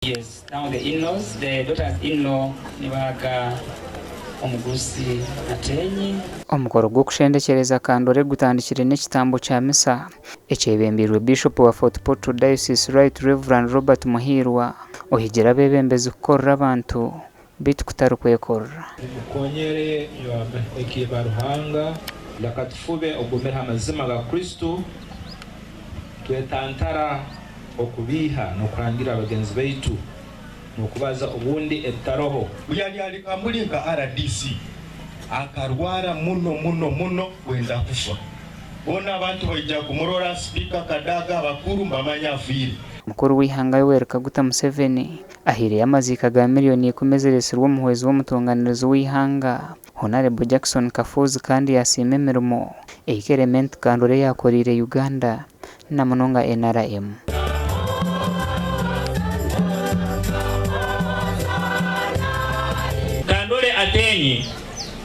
Yes, now the in-laws, the daughters in-law nibahaga omugurusi Ateenyi. Omukoro gw'okushendekyereza Kandore gutandikire n'ekitambo kya misa ekyebembeirwe Biishopu wa Fort Portal Diocese Right Rev Robert Muhiirwa ohigire abeebembezi kukorera abantu beitu kutari kwekorera. Mukonyere inywe ba Ruhanga. Leka tufube okugumira ha mazima ga Kristo, twetantara okubiiha n'okuhangirra bagenzi baitu n'okubaza obundi ebitaroho. Ku yali ali Kamuli nka rdc, akarwara muno muno muno kwenda kufa. Boona abantu baija kumurora, Sipiika Kadaga, abakuru mbamanya afiire. Mukuru w'eihanga Yoweri Kaguta Museveni ahaireyo amaziika ga miriyoni ikumi eziretsirwe omuhwezi w'omutunganirizi w'eihanga, Honarebo Jackson Kafuuzi kandi yasiima emirimo ei Kelementi Kandore yaakoreire Uganda na munonga NRM. Kandore Ateenyi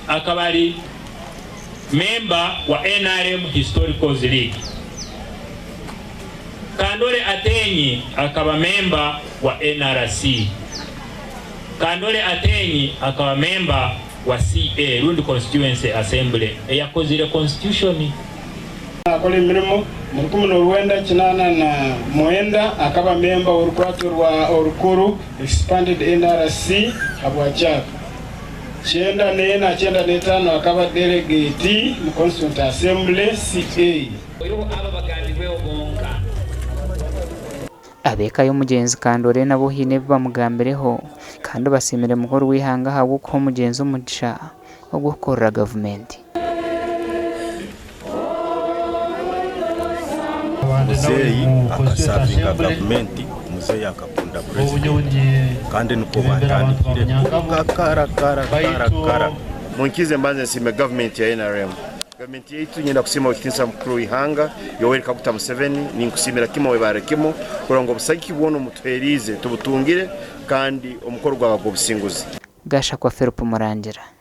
akaba ari memba wa nrm Historicals League. Kandore Ateenyi akaba memba wa NRC. Kandore Ateenyi akaba memba wa CA rundi Constituency Assembly eyakozire Constitution. Naakora emirimo mu rukumi n'orwenda kinaana na mwenda, akaba memba w'orukurato rwa orukuru, Expanded NRC, habwa Kyaka. Kyenda n'ena, kyenda n'etaano akaba delegate mu Constituent Assembly, CA. Oihireho abo abagambirweho bonka. Ab'eka y'omugyenzi Kandore nabo haine ebi bamugambireho kandi basiimire mukuru w'eihanga ahabw'okuha omugyenzi omugisha ogw'okukorera gavumenti. Muzeeyi akasavinga gavumenti, muzeeyi akakunda purezidenti kandi nikwo baatandikire kuruga kara kara kara kara. Munkize mbanze nsiime gavumenti ya nrm. Gavumenti yaitu niinyenda kusiima Ow'ekitiinisa Mukuru w'eihanga Yoweri Kaguta Museveni. Ninkusiimira kimwe webare kimwe kurora ngu obusagiki bwona omutuheeriize tubutungire kandi omukoro gwaba gw'obusinguzi. Gashakwa Philip Murangira.